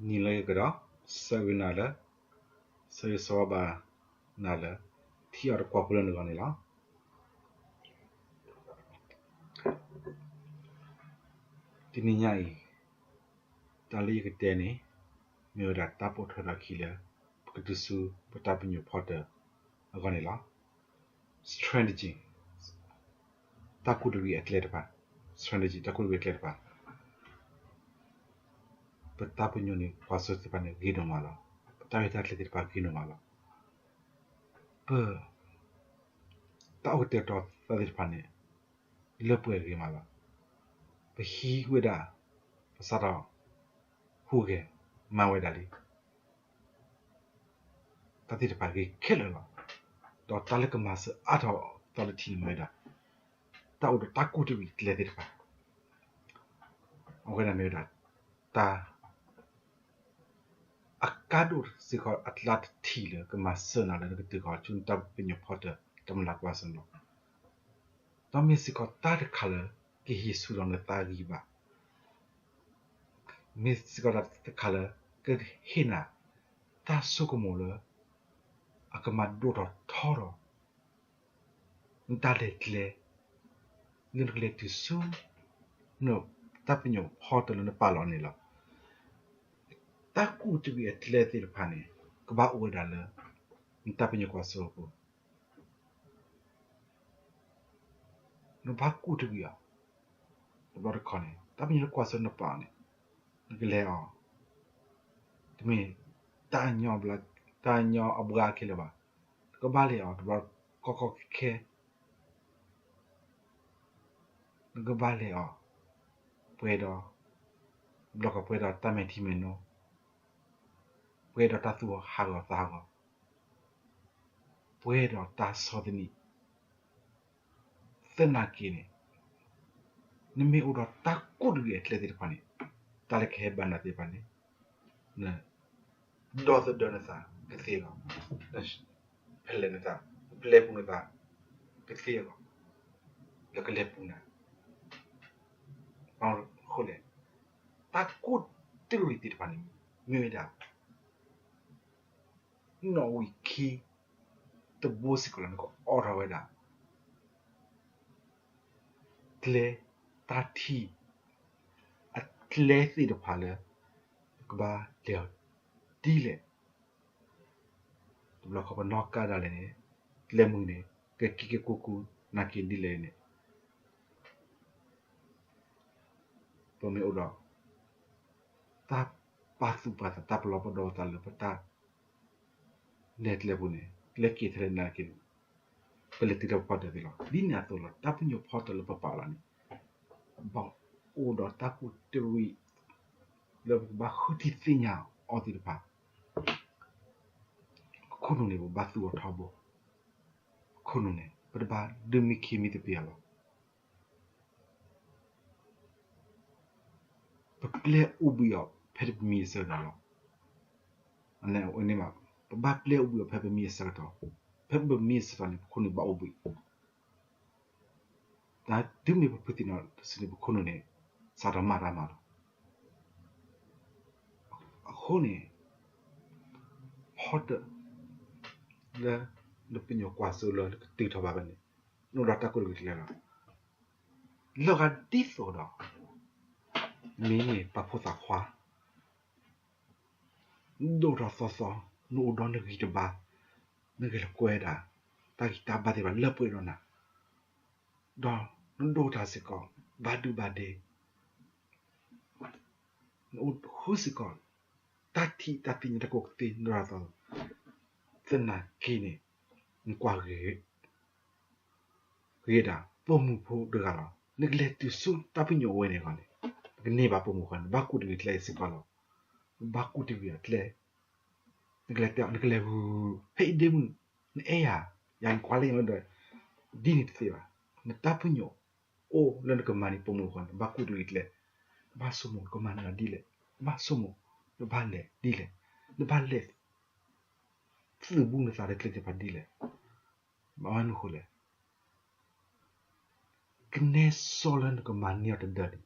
နံၤလၢယကဒီး ဆၢဂ့ၤနၤလၢ ဆၢဂ့ၤဆၢဝါဘၣ်နၤလၢ ထံအီၤတကွီၢ်ဖိလၢနဂီၢ်န့ၣ်လီၤ. တနံၤညါအံၤ တၢ်လၢယကတဲန့ၣ် မ့ၢ်ဝဲဒၣ်တၢ်ပိာ်ထွဲထီၣ်အခံလၢ ပကတုၤဆူပတၢ်ပညိၣ်ဖီတၢၣ်အဂီၢ်န့ၣ်လီၤ. Strategy တၢ်ကူၣ်တရံးအကျဲတဖၣ်, strategy တၢ်ကူၣ်တရံးအကျဲတဖၣ် ပတၢ်ပညိၣ်န့ၣ် ကွၢ်စိသ့ၣ်တဖၣ်န့ၣ် ဂ့ၤဒိၣ်မးလီၤ. ပတၢ်ရဲၣ်တၢ်ကျဲၤသ့ၣ်တဖၣ်ဂ့ၤဒိၣ်မးလီၤ. ပ တၢ်အိၣ်ကတဲာ်ကတီၤသးသ့ၣ်တဖၣ်န့ၣ် လၢပှဲၤဂ့ၤမးလီၤ. ပဟံးဝဲဒၣ် ပစးထီၣ်ဟူးဂဲၤမၤဝဲဒၣ်လံ တၢ်သ့ၣ်တဖၣ်ဂ့ၤခဲလၢာ်လီၤ. ဒီးတၢ်လၢကမၤစၢၤအါထီၣ်သးလၢထံန့ၣ်မ့ၢ်ဝဲဒၣ် တၢ်အိၣ်ဒီးတၢ်ကူၣ်တရံးကျဲသ့ၣ်တဖၣ် အဝဲဒၣ်မ့ၢ်ဝဲဒၣ် တၢ် အကါဒိၣ်စ့ၢ်ကီးအကျါတထံၣ်လၢကမၤစၢၤနၤလၢနကတုၤဃီၤဆူနတၢ်ပညိၣ်ဖီတၢၣ်တၢ်မုၢ်လၢ်ကွၢ်စိန့ၣ်လီၤ. ဒီးမ့ၢ်စ့ၢ်ကီးတၢ်တခါလၢ ကဟ့ၣ်ဆူၣ်ထီၣ်နသးဂံၢ်ဘါ မ့ၢ်စ့ၢ်ကီးတၢ်တခါလၢ ကဟ့ၣ်နၤ တၢ်ဆိကမိၣ်လၢ အကမၤဒိၣ်ထီၣ်ထီထီၣ် နတၢ်လဲၤကျဲ လၢနကလဲၤတုၤဆူ နတၢ်ပညိၣ်ဖီတၢၣ်လၢနပာ်လီၤန့ၣ်လီၤ. တၢ်ကူၣ်တရံးအကျဲသ့ၣ်တဖၣ်န့ၣ် ကဘၣ်အိၣ်ဝဲဒၣ်လၢ နတၢ်ပညိၣ်ကွၢ်စိအပူၤ နဘၣ်ကူၣ်တရံးအီၤ, တဘျီတခီၣ်န့ၣ် တၢ်ပညိၣ်လၢကွၢ်စိနပာ်အီၤန့ၣ် နကလဲၤအီၤ, တမ့ၢ် တၢ်ညီအဘှါခဲလၢာ်ဘၣ်, နကဘၣ်လဲၤအီၤ တဘျီကီကီခဲခဲ နကဘၣ်လဲၤအီၤ ပှဲၤဒီး ဘျီကီၢ်ပှဲၤဒီးတၢ်မဲာ်ထံမဲာ်နိ, ပှဲၤဒီးတၢ်သူၣ်ဟးဂီၤသးဟးဂီၤ, ပှဲၤဒီးတၢ်ဆီၣ်သနံး, သနာ်က့န့ၣ် နမ့ၢ်အိၣ်ဒီးတၢ်ကူၣ်တရံးအကျဲသ့ၣ်တဖၣ်န့ၣ် တၢ်လၢကဟဲဘၣ်နၤသ့ၣ်တဖၣ်န့ၣ် န ဒီသဒၢနသးကသ့အဂီၢ်, နဖဲးလဲၢ်နသး, နပျဲပူၤနသးကသ့အဂီၢ်, လၢကလဲၤပူၤနၤ, အဃိန့ၣ် တၢ်ကူၣ်တရံးသ့ၣ်တဖၣ်န့ၣ် မ့ၢ်ဝဲဒၣ် နီၣ်ဝံာ်ခံတဘိစ့ၢ်ကီးလၢနကအိးထီၣ်ဝဲဒၣ် ကျဲတၢ်ထံၣ် အကျဲသ့ၣ်တဖၣ်လၢ နကဘၣ်လဲၤအီၤဒ်လဲၣ်. တဘျီခီပနီၢ်ကါဒၣ်လဲာ်န့ၣ် ကျဲမုၢ်န့ၣ် ကက့ၤက့ၤကူကူနာ်က့ဒ်လဲၣ်န့ၣ် ပမ့ၢ်အိၣ်ဒီး တၢ်ပာ်သူၣ်ပာ်သး တၢ်ပလီၢ်ပဒီသးလၢပတၢ် လဲၤကျဲပူၤန့ၣ် ကျဲက့ၤထဲလဲၣ်နာ်က့န့ၣ် ပလဲၤတုၤတၢ်ဖီတၢၣ်သ့လီၤ. ဒ်န့ၣ်အသိးလီၤ တၢ်ပညိၣ်ဖီတၢၣ်လၢပပာ်လီၤန့ၣ် ဘၣ်အိၣ်ဒီးတၢ်ကူၣ်တရံး လၢပကဘၣ်ဃုထံၣ်သ့ၣ်ညါအီၤသ့ၣ်တဖၣ် ပခိၣ်နူာ်န့ၣ် ပဘၣ်သူအီၤထီဘိ, ပခိၣ်နူာ်န့ၣ် ပတဘၣ်ဒုးမံခ့မံသပ့ၤအီၤလီၤ. ပပျဲအိၣ်ဘှံးအီၤဖဲပမံအဆၢကတီၢ်လီၤ. ပဘၣ်ပျဲအိၣ်ဘှံးအီၤဖဲပမံအဆၢကတီၢ်, ဖဲပမံအဆၢကတီၢ်န့ၣ် ပခိၣ်နူာ်ဘၣ်အိၣ်ဘှံး တၢ်တုၤမ့ၢ်ပဖုသ့ၣ်နီၣ်တစုန့ၣ် ပခိၣ်နူာ်န့ၣ် စးထီၣ်မၤတၢ်မၤလီၤ. အဃိန့ၣ် ဖီတၢၣ် လၢနပညိၣ်ကွၢ်စိလၢနကတုၤထီၣ်ဘၣ်ဖဲန့ၣ် နအိၣ်ဒီးတၢ်ကူၣ်တရံးကျဲလီၤ. လီၤဂာ်ဒ်သိးဒီး မ့ၢ်န့ၣ်ပာ်ဖိသၣ်ခွါ နဒိၣ်ထီၣ်သီသီ နအိၣ်ဒီးနဂံၢ်တဘါ, နဂဲၤလိာ်ကွဲဒၣ် တၢ်ဂံၢ်တၢ်ဘါသ့ၣ်တဖၣ်လၢပှဲၤဒီးနၤ, ဒီးနဒိၣ်တၢ်စ့ၢ်ကီး ဘၣ်ဒုဘၣ်ဒဲ, နအိၣ်ဃုစ့ၢ်ကီး တၢ်ထံၣ်တၢ်သ့ၣ်ညါတၢ်ကူၣ်သ့ နဒိၣ်ထီၣ်သီသီ, သနာ်က့န့ၣ် နကွၢ်ဂ့ၤ ဂ့ၤဒၣ် ပိာ်မုၣ်ဖိတဂၤလီၤ. နကလဲၤတုၤဆူတၢ်ပညိၣ်အဝဲန့ၣ်အဂီၢ်န့ၣ် နကန့ၢ်ဘၣ်ပိာ်မုၣ်အဃိန့ၣ် နဘၣ်ကူၣ်တရံးကျဲစ့ၢ်ကီးလီၤ. နဘၣ်ကူၣ်တရံးအကျဲ, နကလဲၤတဲအီၤ နကလဲၤဂုၤ ဖဲအံၤဒ့မုၣ် နအဲၣ်ယၤ, ယၤနကွၢ်လၢယၤဒီး ဒ်န့ၣ်တသ့ဘၣ်. နတၢ်ပညိၣ်အိၣ်လၢနကမၤန့ၢ်ပိာ်မုၣ်အဃိန့ၣ် နဘၣ်ကူၣ်တရံးကျဲ, နဘၣ်ဆိကမိၣ် နကမၤန့ၢ်အီၤဒ်လဲၣ်, နဘၣ်ဆိကမိၣ် နဘၣ်လဲၤဒ်လဲၣ်, နဘၣ်လဲၤ သုးဘူးနသးလၢကျဲသ့ၣ်တဖၣ်ဒ်လဲၣ်. ဘၣ်မနုၤအဃိလဲၣ်, ကနဲစီလၢနကမၤန့ၢ်အီၤတဒၢန့ၣ်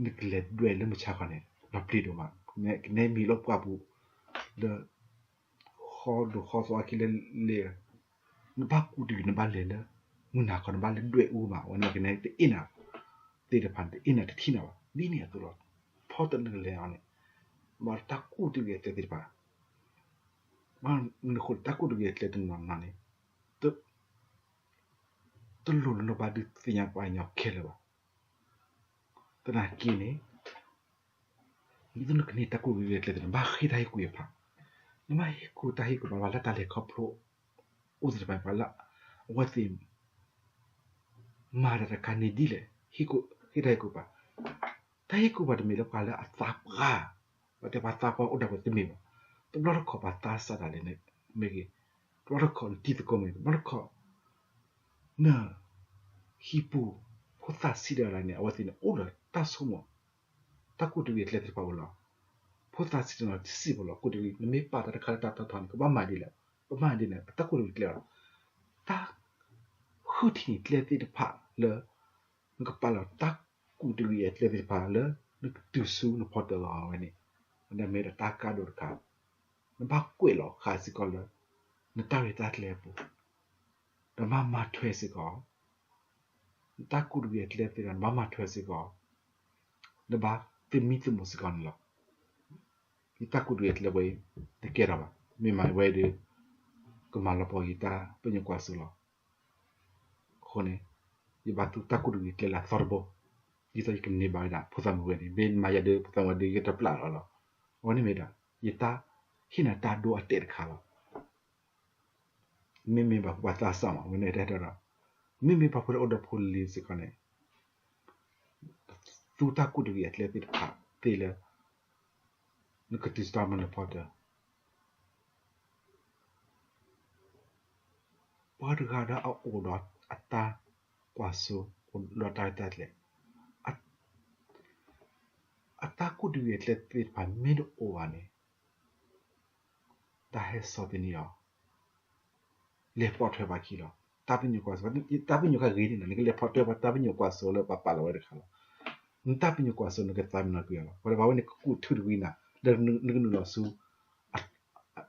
နကလဲၤဒွဲၣ်လၢမုၢ်ဆါခီန့ၣ် လီၤပျံၤဒိၣ်မး, ကနဲမံၤလၢပှၢ်ပူၤ လၢ ဃီဒိၣ်ဃီသီအခံလၢလဲၣ်, နဘၣ်ကူးတဂ့ၤ နဘၣ်လဲၤလၢ မုၢ်နၤခီ နဘၣ်လဲၤဒွဲၣ်အူမး, အဝဲန့ၣ်ကနဲတအ့ၣ်နၤသ့ၣ်တဖၣ်န့ၣ် တအ့ၣ်နၤတထံၣ်နၤဘၣ်. ဒ်န့ၣ်အသိးလီၤ. ဖီတၢၣ်နကလဲၤအီၤန့ၣ် ဘၣ်တၢ်ကူးတဂ့ၤအကျဲသ့ၣ်တဖၣ်, မနုၤအဃိတၢ်ကူးတဂ့ၤအကျဲတနီၤနီၤန့ၣ် တလိၣ်လၢနဘၣ်ဒုးသ့ၣ်ညါပှၤကညီခဲလၢာ်ဘၣ်. သနာ်က့န့ၣ် ဒ်သိးနကန့ၢ်တၢ်ကူးတဂ့ၤအကျဲသ့ၣ်န့ၣ် ဘၣ်ဃ့တၢ်ဟ့ၣ်ကူၣ်အဖး, နဘၣ်ဟ့ၣ်ကူၣ်တၢ်ဟ့ၣ်ကူၣ်ဘၣ် ပှၤလၢတၢ်လဲၤခီဖျိအိၣ်သ့ၣ်တဖၣ် ပှၤလၢ အဝဲသ့ၣ် မၤတၢ်တခါန့ၣ်ဒ်လဲၣ်, ဟ့ၣ်ကူၣ် ဃ့တၢ်ဟ့ၣ်ကူၣ်ဘၣ်. တၢ်ဟ့ၣ်ကူၣ်ဘၣ်တမ့ၢ်လၢပှၤလၢအသးပှၢ်, ပှၤတဲပှၤသးပှၢ်အိၣ်ဒၣ်ဝဲတမ့ၢ်ဘၣ်. တဘျီတခီၣ်ပှၤသးစၢ်ဒၣ်လဲာ်န့ၣ်မ့ၢ်ဂ့ၤ, တဘျီတခီၣ်နတံၤသကိးမ့ၢ်ဂ့ၤ, တဘျီတခီၣ် န ဟံၣ်ပူၤ ဖိသၣ်ဆံးတဂၤန့ၣ် အဝဲသ့ၣ်န့ၣ် အိၣ်ဒီးတၢ်ဆိကမိၣ် တၢ်ကူးတဂ့ၤအကျဲသ့ၣ်တဖၣ်အိၣ်လီၤ. ဖိသၣ်ဆံးတဂၤတစံးဖိလီၤ ကူးတဂ့ၤ, နမ့ၢ်ပာ်တၢ်တခါလၢတၢ်တီထီန့ၣ် ကဘၣ်မၤဒ်လဲၣ်, ကဘၣ်မၤဒ်န့ၣ် တၢ်ကူးတဂ့ၤအကျဲလီၤ. တၢ် ဃုထံၣ်န့ၢ်ကျဲသ့ၣ်တဖၣ်လၢ နကပာ်လီၤတၢ်ကူးတဂ့ၤအကျဲသ့ၣ်တဖၣ်လၢ နကတုၤဆူနဖီတၢၣ်လီၤဝဲန့ၣ်, အဝဲန့ၣ်မ့ၢ်ဒၣ်တၢ်ကါဒိၣ်တခါ, နဘၣ်ကွဲးလီၤဃာ်စ့ၢ်ကီးလၢ နတၢ်ရဲၣ်တၢ်ကျဲၤအပူၤ, နဘၣ်မၤထွဲစ့ၢ်ကီး နတၢ်ကူးတဂ့ၤအကျဲသ့ၣ်တဖၣ် နဘၣ်မၤထွဲစ့ၢ်ကီး, နဘၣ်သမံသမိးစ့ၢ်ကီးန့ၣ်လီၤ. ယတၢ်ကူးတဂ့ၤအကျဲဝဲအံၤ တကဲထီၣ်ဘၣ်. မ့ၢ်မၤဝဲဒီး ကမၤလီၤပှီၢ်ယတၢ်ပညိၣ်ကွၢ်စိလီၤ. အဃိန့ၣ် ယဘၣ်သူတၢ်ကူးတဂ့ၤအကျဲလၢအသီတဘိ, ဒ်သိးယကန့ၢ်ဘၣ်ဝဲဒၣ် ဖိသၣ်မုၣ်ဝဲန့ၣ်, မ့ၢ်မၤယၤဒီး ဖိသၣ်မုၣ်ဝဲဒီး ယတပျၢ်လီၤလီၤ. အဝဲန့ၣ်မ့ၢ်ဒၣ် ယတၢ်ဟ့ၣ်နၤတၢ်ဒိအတဲာ်တခါလီၤ. မ့မ့ၢ်ဘၣ်ပှၤသးစၢ်မး ဝဲန့ၣ်တဲဒီး, မ့မ့ၢ်ပှၤဖိလၢအိၣ်ဒီးဖိလံၤစ့ၢ်ကီးန့ၣ် သူတၢ်ကူးတဂ့ၤအကျဲသ့ၣ်တဖၣ်သ့လၢ နကတုၤဆူတၢ်မၤနၢၤဖီတၢၣ်, ပှၤတဂၤဒီးအအိၣ်ဒီးအတၢ်ကွၢ်စိ အိၣ်ဒီးတၢ်ရဲၣ်တၢ်ကျဲၤ, အတၢ်ကူးတဂ့ၤအကျဲသ့ၣ်တဖၣ်မ့ၢ်တအိၣ်ဘၣ်န့ၣ် တၢ်ဟဲစိာ်သန့ၤအီၤ, လဲၤပိာ်ထွဲပှၤခံလီၤ. တၢ်ပညိၣ်ကွၢ်စိ, တၢ်ပညိၣ်ကွၢ်ဂ့ၤန့ၣ်လီၤ, နကလဲၤဖီၣ်တၢၣ်ပှၤတၢ်ပညိၣ်ကွၢ်စိလၢပှၤပာ်လီၤဝဲတခါလီၤ. နတၢ်ပညိၣ်ကွၢ်စိ နကသးမံနီၤကွံာ်အီၤလီၤ. ပှၤတဂၤဝဲန့ၣ် ကကူးထုးတဂ့ၤနၤ လၢနကနုာ်လီၤဆူ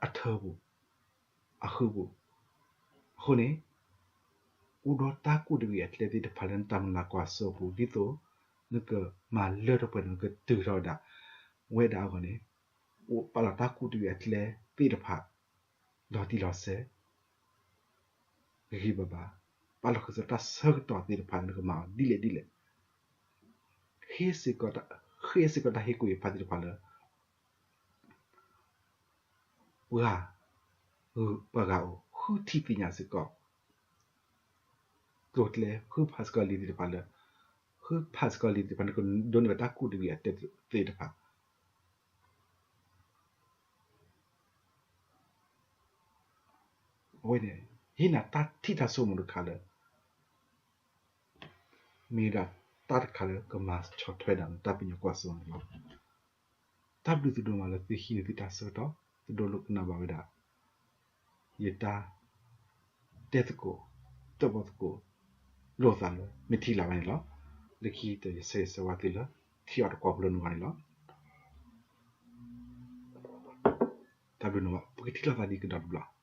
အထၢပူၤ, အဃုပူၤ. အဃိန့ၣ် အိၣ်ဒီးတၢ်ကူးတဂ့ၤအကျဲသ့ၣ်တဖၣ်လၢနတၢ်မၤနၢၤကွၢ်စိအပူၤ ဒ်သိး နကမၤလၢထီၣ်ပှဲၤဒီး နကတုၤထီၣ်ဝဲဒၣ် ဝဲဒၣ်အဂီၢ်န့ၣ် အိၣ်ပာ်လီၤတၢ်ကူးတဂ့ၤအကျဲသ့ၣ်တဖၣ် လီၤတံၢ်လီၤဆဲး ဂ့ၤဂ့ၤဘၣ်ဘၣ်, ပာ်လီၤဃုာ်စ့ၢ်တၢ်ဆၢကတီၢ်သ့ၣ်တဖၣ် နကမၤအီၤဒ်လဲၣ်ဒ်လဲၣ်, ဟ့ၣ်စ့ၢ်ကီး, ဃ့စ့ၢ်ကီးတၢ်ဟ့ၣ်ကူၣ်အဖးသ့ၣ်တဖၣ်လၢ ပှၤ, ပှၤဂၤအိၣ် ဃုထံၣ်သ့ၣ်ညါစ့ၢ်ကီး ကျိၤကျဲ ဃုဖးစ့ၢ်ကီးလံာ်သ့ၣ်တဖၣ်လၢ, ဃုဖးစ့ၢ်ကီးလံာ်သ့ၣ်တဖၣ် နကဒိးန့ၢ်ဘၣ်တၢ်ကူးတဂ့ၤအကျဲသ့ၣ်တဖၣ် အဝဲန့ၣ် ဟ့ၣ်နၤတၢ်ထံၣ်တၢ်ဆိကမိၣ်တခါလၢ မ့ၢ်ဒၣ်တၢ်တခါလၢကမၤဆီၣ်ထွဲဒၣ်နတၢ်ပညိၣ်ကွၢ်စိန့ၣ်လီၤ. တၢ်ဘျုးသုဒိၣ်မးလၢသုဟံးန့ၢ်သုတၢ်ဆၢကတီၢ်, သုဒိကနၣ်ဘၣ်ဝဲဒၣ် ယတၢ်တဲသကိး, တၢၣ်ပီၣ်သကိး လိာ်သးလၢ မ့ၢ်ထံၣ်လၢ်ဝဲန့ၣ်လီၤ. လၢခံတၢ်ယဆၢဂ့ၤဆၢဝါသုလၢ ထံအီၣ်တကွီၢ်ပူၤလၢနဂီၢ်န့ၣ်လီၤ. တၢ်ဘျုးနဘၣ်, ပကထံၣ်လိာ်သးဒ်ကဒီးတဘျီ.